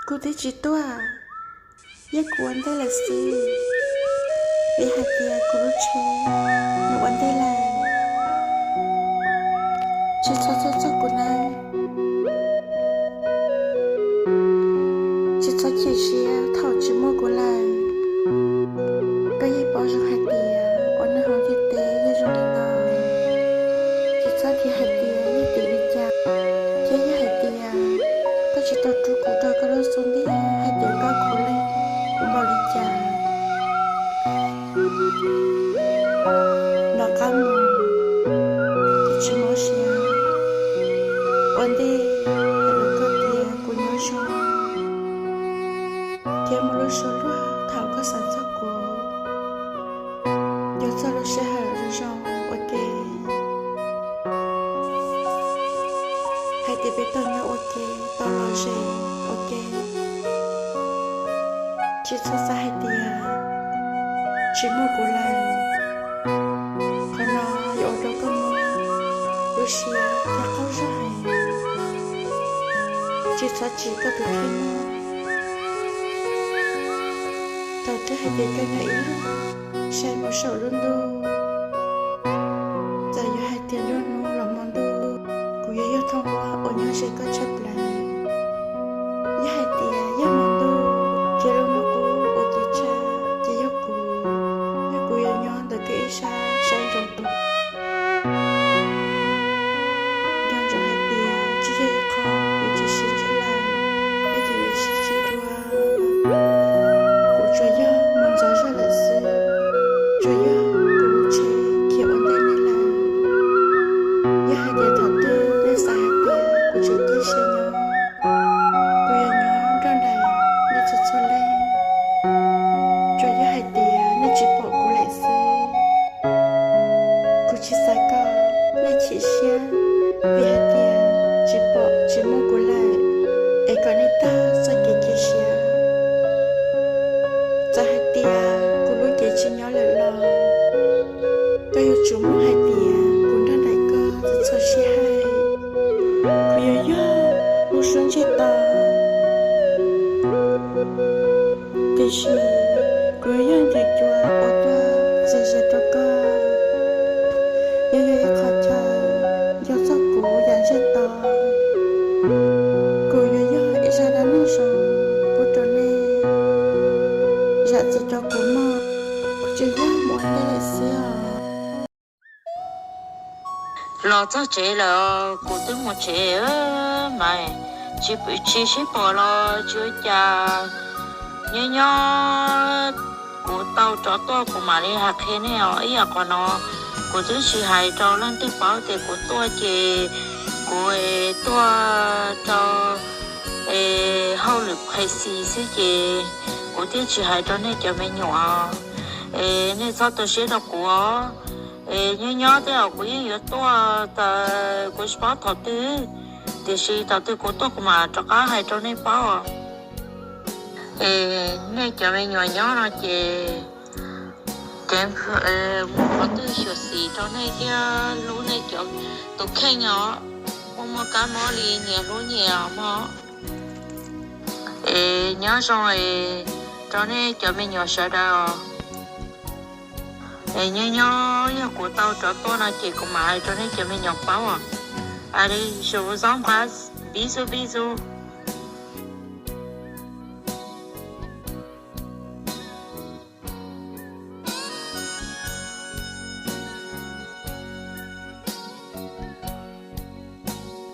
Kuv twb tsis tuaj, yog kuv ua ntej lawm xwb, vim hais tias kuv lub tsheb nws ua ntej lawm. Tsis txhob txhawj txog kuv nawb, tsis txhob chim siab thaum tsis muaj kuv lawm. Koj yeej paub zoo hais tias ua neeg hauv ntiaj teb yog zoo li no, tsis txhob tias hais tias yeej tim li cas, thiab yog hais tias koj tsis tau rub kuv rau koj lub xub ntiag hais tias koj khuv leej kuv npaum li cas. Nov qab mus, kuv tsis mob siab, ua ntej hais rau koj tias kuv nyob zoo, thiab muaj lub suab luag thaum koj xav txog kuv. Nco txog lub sij hawm zoo zoo ua ke, hais tias peb tau nyob ua ke, tau los ze ua ke. Tsis txhob xav hais tias tsis muaj kuv lawm, qhov no yuav ua rau koj mob lub siab thiab qaug zog heev. Tsis txhob tsim koj tus kheej mog, thaum twg hais tias koj nyob ib leeg saib mus saum lub ntuj, txawm yuav hais tias nruab hnub los hmo ntuj, kuv yuav yog thoob ua uas nyob ze koj tshaj plaws. Yog hais tias yog hmo ntuj ces lub hnub qub uas cev tshaj ces yog kuv, yog kuv yuav nyob ntawm koj ib sab saib zoo tus. Nco ntsoov hais tias tsis yog ib qho yuav tsis sib ntsib lawm, peb ces yuav sib ntsib dua. Kuv tsuas yog mus ntxov zog lawm xwb, tsuas yog kuv lub tsheb khiav ua ntej nej lawm. Yog hais tias thaum twg nej xav hais tias kuv tseem cia siab nyob, kuv yuav nyob nrog nraim nej txhua txhua leej. Tsuas yog hais tias nej tsis pom kuv lawm xwb, kuv tsis xav kom nej chim siab vim hais tias tsis pom tsis muaj kuv lawm, es kom nej tag txoj kev cia siab. Txawm hais tias kuv lub cev tsis nyob lawm los, koj yuav tsum mloog hais tias kuv nrog nraim koj txhua txhua sij hawm. Kuv yuav yog lub suab ntsiag to, tiam sis kuv yuav yog ntws cua uas tuaj txias zi rau koj. Yuav yog ib qho chaw nco txog kuv yam ntsiag to. Kuv yuav yog ib zaj dab neeg zoo pub rau nej zam txim rau kuv mog. Kuv tseem yog mus ua ntej lawm xwb os. Los txog tsev lawm, kuv twb mus tsev mas tsis, tsis sib pom los tsis ua cas. Nyob nyob kuv tau rov tuaj kuv mam li hais qhia nej os. Ib yam qhov no kuv twb tsis hais rau leej twg paub tias kuv tuaj ces kuv tuaj rau hauj lwm qhi xis xwb ces kuv thiaj tsis hais rau nej cov me nyuam. Es nej txhob tu siab rau kuv os. Es nyob nyob tej zaum kuv yeej yuav tuaj, kuv tsis paub thaum twg, tiam sis thaum twg kuv tuaj kuv mam rov qab hais rau nej paub. Es nej cov me nyuam nyob no ces, ces muaj qhov twg xyuam xim rau nej thiab hlub nej cov tus kheej os, muaj muaj kab mob li nyias hlub nyias mog. Es nyob zoo es rau nej cov me nyuam sawv daws. Es nyob nyob yog kuv tau rov tuaj no ces kuv mam hais rau nej cov me nyuam paub os. Adios, bisous, bisous.